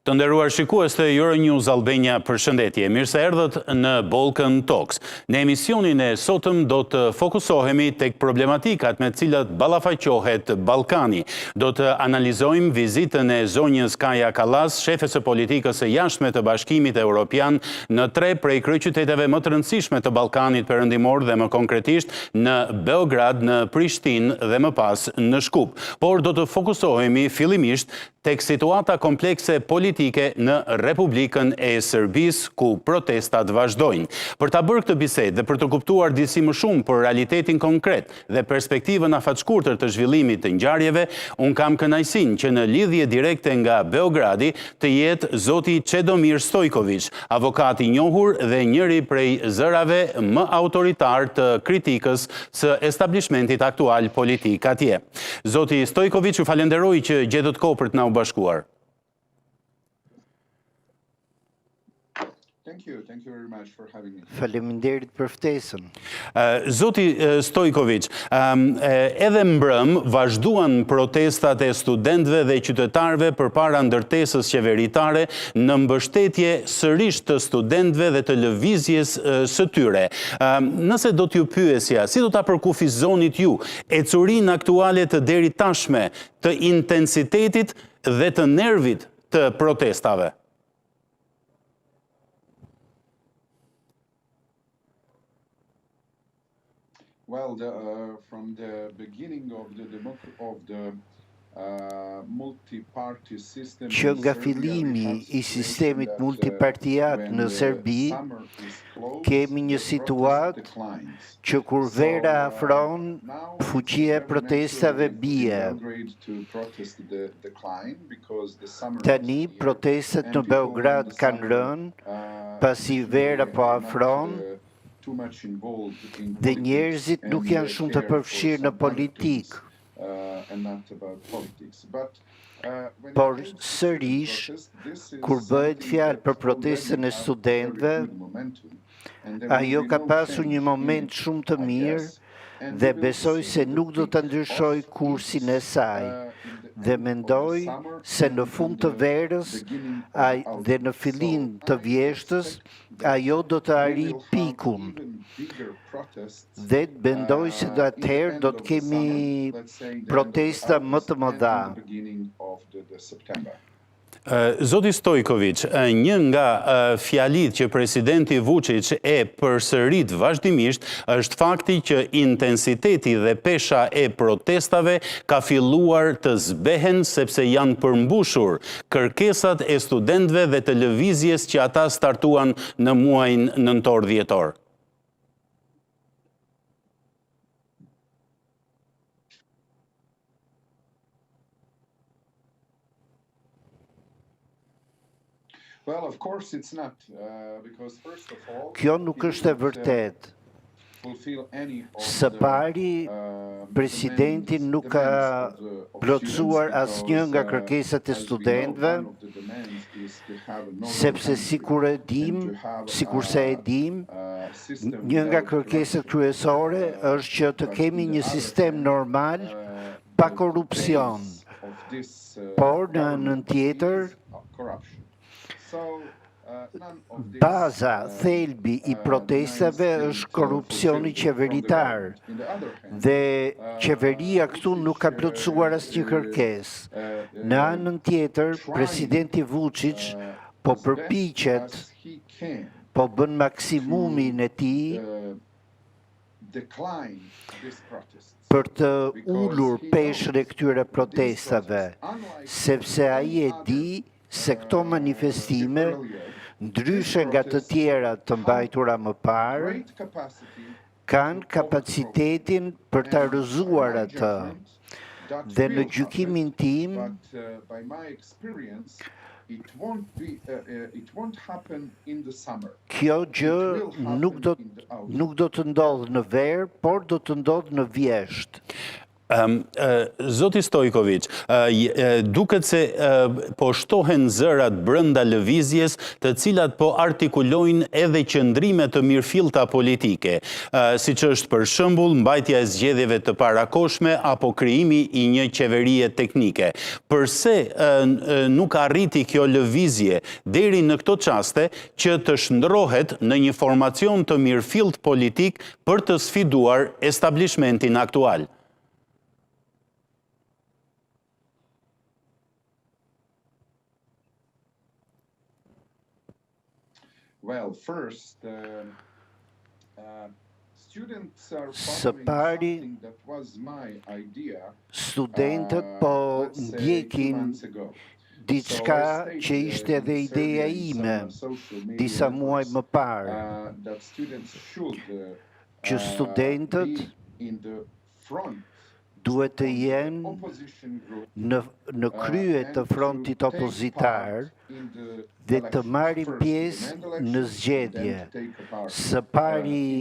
Të nderuar shikues të Euronews Albania, përshëndetje. Mirë se erdhët në Balkan Talks. Në emisionin e sotëm do të fokusohemi tek problematikat me të cilat ballafaqohet Ballkani. Do të analizojmë vizitën e zonjës Kaja Kallas, shefes së politikës së jashtme të Bashkimit Europian në tre prej kryeqyteteve më të rëndësishme të Ballkanit Perëndimor dhe më konkretisht në Beograd, në Prishtinë dhe më pas në Shkup. Por do të fokusohemi fillimisht tek situata komplekse politike në Republikën e Serbisë, ku protestat vazhdojnë. Për ta bërë këtë bisedë dhe për të kuptuar disi më shumë për realitetin konkret dhe perspektivën afatshkurtër të zhvillimit të ngjarjeve, unë kam kënaqësinë që në lidhje direkte nga Beogradi të jetë zoti Çedomir Stojkoviq, avokat i njohur dhe njëri prej zërave më autoritarë të kritikës së establishmentit aktual politik atje. Zoti Stojkoviq, ju falenderoj që gjetët kohë për të na u bashkuar. Faleminderit për ftesën. Zoti Stojkoviq, edhe mbrëm vazhduan protestat e studentëve dhe qytetarëve përpara ndërtesës qeveritare në mbështetje sërish të studentëve dhe të lëvizjes së tyre. Nëse do t'ju pyesja, si do ta përkufizonit ju Ecurinë aktuale të deritashme të intensitetit dhe të nervit të protestave. Well, the, uh, from the beginning of the of the uh, Që nga fillimi i sistemit multipartiak në Serbi, kemi një situatë që kur vera afron, fuqia e protestave bie. Tani, protestat në Beograd kanë rënë, pasi vera po afron, dhe njerëzit nuk janë shumë të përfshirë në politikë. Por sërish, kur bëhet fjalë për protestën e studentëve, ajo ka pasur një moment shumë të mirë dhe besoj se nuk do ta ndryshojë kursin e saj dhe mendoj se në fund të verës dhe në fillim të vjeshtës ajo do të arrijë pikun dhe mendoj se do atëherë do të kemi protesta më të mëdha. Zoti Stojkoviq, një nga fjalitë që presidenti Vuçiç e përsërit vazhdimisht është fakti që intensiteti dhe pesha e protestave ka filluar të zbehen sepse janë përmbushur kërkesat e studentëve dhe të lëvizjes që ata startuan në muajin nëntor-dhjetor. Well, of course it's not, uh, because first of all, Kjo nuk është e vërtetë. Së pari, uh, presidenti nuk ka plotësuar asnjë nga kërkesat e studentëve, sepse sikur e dim, sikurse e dim, një nga kërkesat kryesore është që të kemi një sistem normal pa korrupsion. Por në anën tjetër, baza, thelbi i protestave është korrupsioni qeveritar dhe qeveria këtu nuk ka plotësuar asnjë kërkesë. Në anën tjetër, presidenti Vučić po përpiqet, po bën maksimumin e tij për të ulur peshën e këtyre protestave, sepse ai e di se këto manifestime, ndryshe nga të tjera të mbajtura më parë, kanë kapacitetin për ta rrëzuar atë. Dhe në gjykimin tim, kjo gjë nuk do nuk do të ndodhë në verë, por do të ndodhë në vjeshtë. Zoti Stojkovic, duket se po shtohen zërat brenda lëvizjes të cilat po artikulojnë edhe qëndrime të mirëfillta politike, siç është për shembull mbajtja e zgjedhjeve të parakohshme apo krijimi i një qeverie teknike. Përse nuk arriti kjo lëvizje deri në këto çaste që të shndërrohet në një formacion të mirëfilltë politik për të sfiduar establishmentin aktual? Well, first, uh, uh, students are Së following pari, something that was my idea, studentët uh, po let's say two ndjekin months ago. So I diçka që stated ishte uh, edhe in ideja Serbia in ime some social media disa muaj networks më parë, uh, that students should uh, që uh, studentët be in the front duhet të of the jenë opposition group në në uh, krye të and to frontit take opozitar part in the dhe të elections, marrin first to pjesë demand në elections and then zgjedhje. to take a part Së uh, pari in.